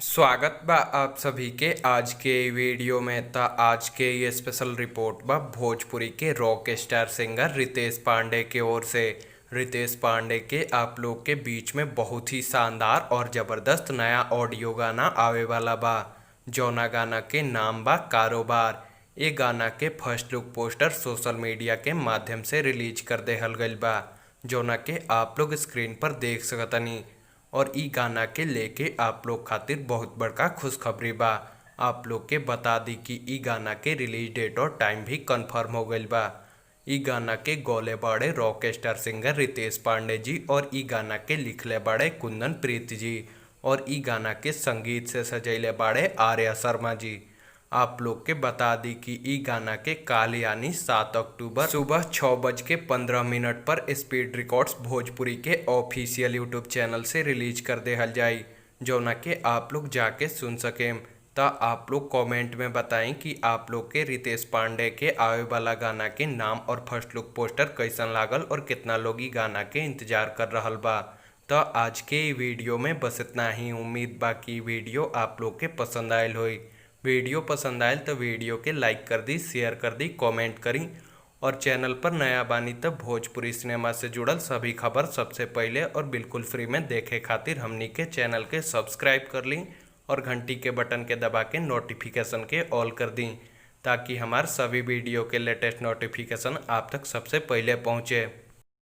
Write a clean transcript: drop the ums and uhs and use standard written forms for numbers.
स्वागत बा आप सभी के आज के वीडियो में। त आज के ये स्पेशल रिपोर्ट बा भोजपुरी के rock star singer Ritesh Pandey के ओर से। रितेश पांडे के आप लोग के बीच में बहुत ही शानदार और ज़बरदस्त नया ऑडियो गाना आवे वाला बा, जौना गाना के नाम बा कारोबार। ये गाना के first look poster social media के माध्यम से रिलीज कर देहल गइल बा, जौना के आप लोग स्क्रीन पर देख सकतनी। और इ गाना के लेके आप लोग खातिर बहुत बड़का खुशखबरी बा। आप लोग के बता दी कि इ गाना के रिलीज डेट और टाइम भी कंफर्म हो गइल बा। इ गाना के गौले बाड़े rock star singer Ritesh Pandey ji और इ गाना के लिखले बाड़े कुंदन प्रीत जी और इ गाना के संगीत से सजैले बाड़े आर्या शर्मा जी। आप लोग के बता दी कि इ गाना के काल यानी 7 अक्टूबर सुबह 6:15 पर स्पीड रिकॉर्ड्स भोजपुरी के ऑफिशियल यूट्यूब चैनल से रिलीज कर देहल जाई, जौना के आप लोग जाके सुन सकेम। त आप लोग कमेंट में बताएं कि आप लोग के रितेश पांडे के आवे वाला गाना के नाम और फर्स्ट लुक पोस्टर कैसन लागल और कितना लोग इ गाना के इंतजार कर रहल बा। त आज के इ वीडियो में बस इतना ही। उम्मीद बा कि वीडियो आप लोग के पसंद आयल होई। वीडियो पसंद आयल तो वीडियो के लाइक कर दी, शेयर कर दी, कमेंट करी और चैनल पर नया बानी त भोजपुरी सिनेमा से जुड़ल सभी खबर सबसे पहले और बिल्कुल फ्री में देखे खातिर हमनी के चैनल के सब्सक्राइब कर ली और घंटी के बटन के दबा के नोटिफिकेशन के ऑल कर दी, ताकि हमार सभी वीडियो के लेटेस्ट नोटिफिकेशन आप तक सबसे पहले पहुँचे।